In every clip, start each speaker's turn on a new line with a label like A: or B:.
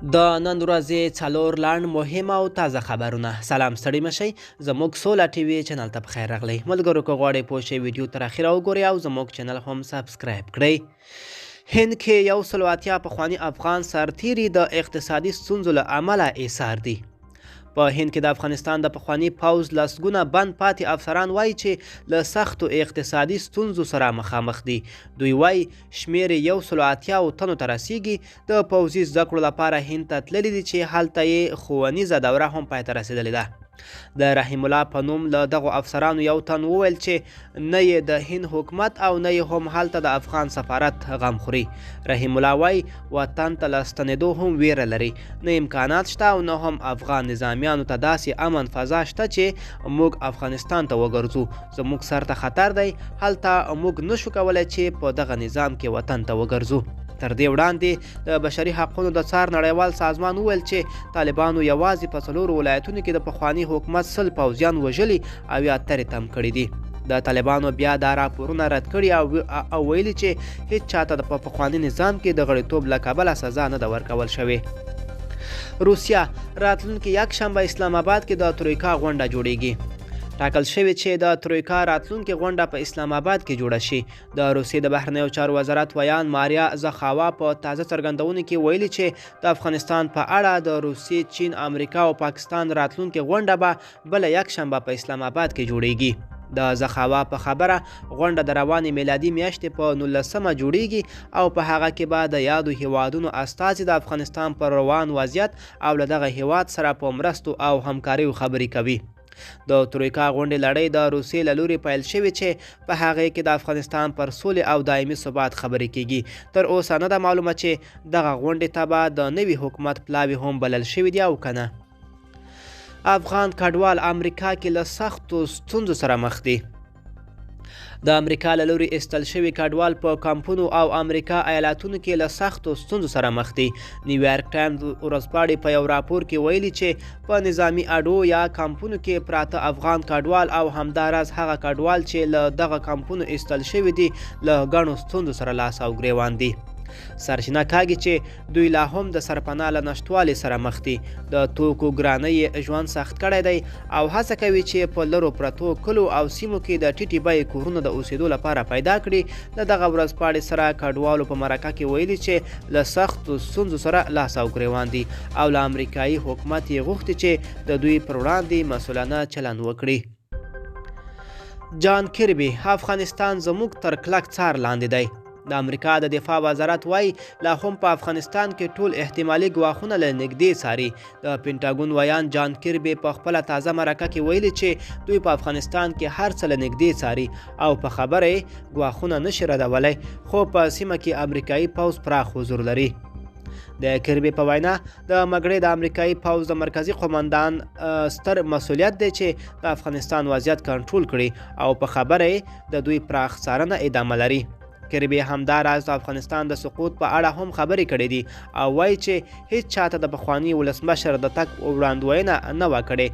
A: د نن ورځې څلور لنډ مهم او تازه خبرونه. سلام، ستړي مشئ. زموږ سوله ټي وي چینل ته پخیر راغلی. ملګرو، که غواړئ پوه شئ، ویډیو تر اخره وګورئ او زموږ چینل هم سبسکرایب کړئ. هند کې 180 پخواني افغان سرتیري د اقتصادي ستونزو له امله ایسار دي. په هند کې د افغانستان د پخواني پوځ لسګونه بند پاتې افسران وایي چې له سختو اقتصادي ستونزو سره مخامخ دي. دوی وایي شمېر یې 180 تنو ته رسیږي، د پوځي زده کړو لپاره هند ته تللي دي چې هلته یې ښوونیزه دوره هم پای ته رسېدلې ده. د رحیم الله په نوم له دغو افسرانو یو تن وویل چې نه یې د هند حکومت او نه یې هم هلته د افغان سفارت غم خوري. رحیم الله وایي وطن ته له ستنېدو هم ویره لري، نه امکانات شته او نه هم افغان نظامیانو ته داسې امن فضا شته چې موږ افغانستان ته وګرځو. زموږ سر ته خطر دی، هلته موږ نشو کولی چې په دغه نظام کې وطن ته وګرځو. تر دې وړاندې د بشري حقونو د څار نړیوال سازمان وویل چې طالبانو یوازې په 4 ولایتونو کې د پخواني حکومت 100 پوځیان وژلي او یا ترې تم کړي دي. د طالبانو بیا دا راپورونه رد کړي او ویلي چې هیڅ چاته د پخواني نظام کې د غړیتوب له کبله سزا نه ده ورکول شوې. روسیه، راتلونکې یکشنبه اسلام آباد کې د ترویکا غونډه جوړیږي. ټاکل شوې چې د ترویکا راتلونکې غونډه په اسلام آباد کې جوړه شي. د روسیې د بهرنیو چارو وزارت ویاند ماریا زخاوا په تازه څرګندونو کې ویلي چې د افغانستان په اړه د روسیې، چین، امریکا او پاکستان راتلونکې غونډه به بله یکشنبه په اسلام آباد کې جوړیږي. د زخاوا په خبره غونډه د روانې میلادي میاشتې په 19مه جوړیږي او په هغه کې به د یادو هیوادونو استازي د افغانستان پر روان وضعیت او له دغه هیواد سره په مرستو او همکاریو خبرې کوي. د ترویکا غونډې لړۍ د روسیې له لوري پیل شوې چې په هغې کې د افغانستان پر سولې او دایمي ثبات خبرې کیږي. تر اوسه نه ده معلومه چې دغه غونډې ته به د نوي حکومت پلاوي هم بلل شوي دي او که نه. افغان کډوال امریکا کې له سختو ستونزو سره مخ دي. د امریکا له لوري ایستل شوي کډوال په کمپونو او امریکا ایالاتونو کې له سختو ستونزو سره مخ دي. نیویارک ټایمز ورځپاڼې په یو راپور کې ویلي چې په نظامي اډو یا کمپونو کې پراته افغان کډوال او همداراز هغه کډوال چې له دغه کمپونو ایستل شوي دي، له ګڼو ستونزو سره لاس او ګریوان دي. سرچینه کاږي چې دوی لا هم د سرپناه له نشتوالي سره مخ دي، د توکو ګرانۍ یې ژوند سخت کړی دی او هڅه کوي چې په لرو پرتو کلو او سیمو کې د ټیټې بیې کورونه د اوسېدو لپاره پیدا کړي. له دغه ورځپاڼې سره کډوالو په مرکه کې ویلي چې له سختو ستونزو سره لاس او ګریوان دي او له امریکایي حکومت یې غوښتي چې د دوی پر وړاندې مسؤلانه چلند وکړي. جان کربي، افغانستان زموږ تر کلک څار لاندې دی. د امریکا د دفاع وزارت وایي لا هم په افغانستان کې ټول احتمالي ګواښونه له نږدې څاري. د پنټاګون ویاند جان کربي په خپله تازه مرکه کې ویلي چې دوی په افغانستان کې هر څه له نږدې څاري او په خبره یې ګواښونه نشي ردولی، خو په سیمه کې امریکایي پوځ پراخ حضور لري. د کربي په وینا د مګړې د امریکایي پوځ د مرکزي قومندان ستر مسؤلیت دی چې د افغانستان وضعیت کنټرول کړي او په خبره یې د دوی پراخ څارنه ادامه لري. کربي همداراز د افغانستان د سقوط په اړه هم خبرې کړې دي او وایي چې هیڅ چاته د پخواني ولسمشر د تګ وړاندوینه نه وه کړې،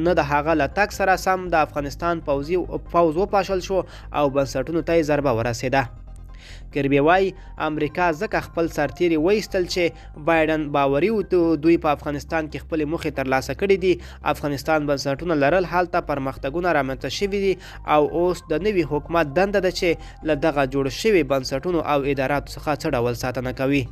A: نه د هغه له تګ سره سم د افغانستان پوځ وپاشل شو او بنسټونو ته یې ضربه ورسېده. کربي وایي امریکا ځکه خپل سرتیري وایستل چې بایډن باوري و دوی په افغانستان کې خپلې موخې ترلاسه کړې دي، افغانستان بنسټونه لرل، هلته پرمختګونه رامنځته شوي دي او اوس د نوي حکومت دنده ده چې له دغه جوړ شوي بنسټونو او اداراتو څخه څه ډول ساتنه کوي.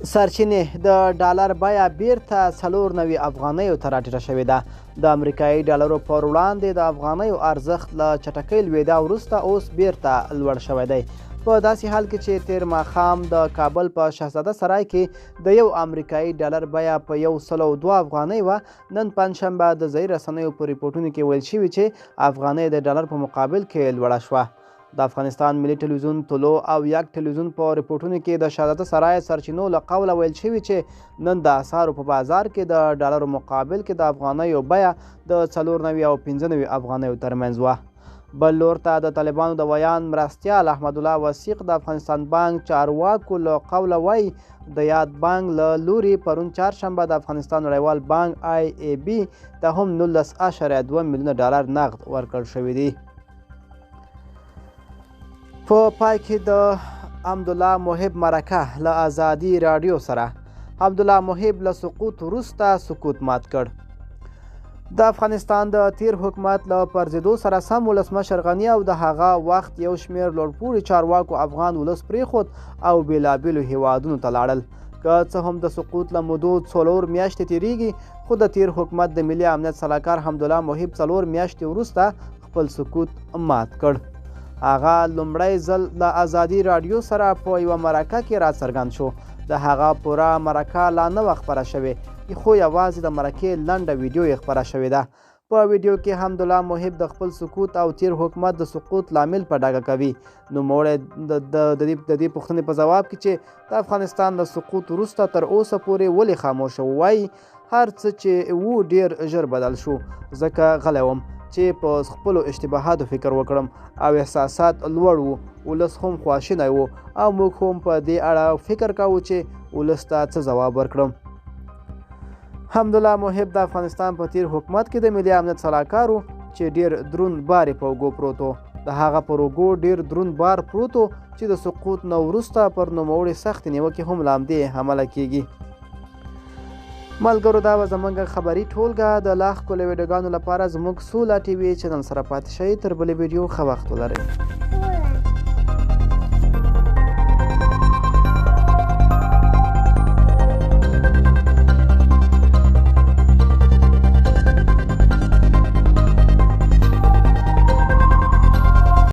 A: سرچینې، د ډالر بیه بیرته 94 افغانیو ته راټیټه شوې ده. د امریکایي ډالرو پر وړاندې د افغانیو ارزښت له چټکۍ لوېدا وروسته اوس بیرته لوړ شوی دی. په داسې حال کې چې تېر ماښام د کابل په شهزاده سرای کې د یو امریکایي ډالر بیه په 102 افغانۍ وه، نن پنجشنبه د ځایي رسنیو په رپورټونو کې ویل شوي چې افغانۍ د ډالر په مقابل کې لوړه شوه. د افغانستان ملي ټلویزیون طلوع او یک ټلویزیون په رپورټونو کې د شهزاده سرای سرچینو له قوله ویل شوي چې نن د اسعارو په بازار کې د ډالرو مقابل کې د افغانیو بیه د 94 او 95 افغانیو ترمنځ وه. بل لور ته د طالبانو د ویاند مرستیال احمدالله وثیق د افغانستان بانک چارواکو له قوله وایي د یاد بانک له لوري پرون چهارشنبه د افغانستان نړیوال بانک آی ای بي ته هم 19.2 میلیونه ډالر نغد ورکړل شوي دي. په پای کې د حمدالله محب مرکه له ازادي راډیو سره. حمدالله محب له سقوط وروسته سکوت مات کړ. د افغانستان د تیر حکومت له پرځېدو سره سم ولسمشر غني او د هغه وخت یو شمېر لوړپوړي چارواکو افغان ولس پرېښود او بېلابېلو هېوادونو ته لاړل. که څه هم د سقوط له مودو 4 میاشتې تېرېږي، خو د تیر حکومت د ملي امنیت سلاکار حمدالله محب 4 میاشتې وروسته خپل سکوت مات کړ. هغه لومړی ځل له ازادي راډیو سره په یوه مرکه کې راڅرګند شو. د هغه پوره مرکه لا نه وه خپره شوې، خو یوازې د مرکې لنډه ویډیو یې خپره شوې ده. په ویډیو کې حمدالله محب د خپل سکوت او تیر حکومت د سقوط لامل په ډاګه کوي. نوموړی د دې پوښتنې په ځواب کې چې د افغانستان له سقوط وروسته تر اوسه پورې ولې خاموشه و، وایي هر څه چې وو ډیر ژر بدل شو، ځکه غلی وم چې په خپلو اشتباهاتو فکر وکړم او احساسات لوړ وو، ولس هم خواشینی وو او موږ هم په دې اړه فکر کاوه چې ولس ته څه ځواب ورکړم. حمدالله محب د افغانستان په تیر حکومت کې د ملي امنیت سلاکار و چې ډیر دروند بار یې په اوږو پروت و. د هغه پر اوږو ډیر دروند بار پروت و چې د سقوط نه وروسته پر نوموړي سختې نیوکې هم له همدې امله کیږي. ملګرو، دا وه زموږ خبري ټولګه. د لا ښکلو ویډیوګانو لپاره زموږ سوله ټي وي چینل سره پاتې شئ. تر بلې ویډیو ښه وخت ولرئ.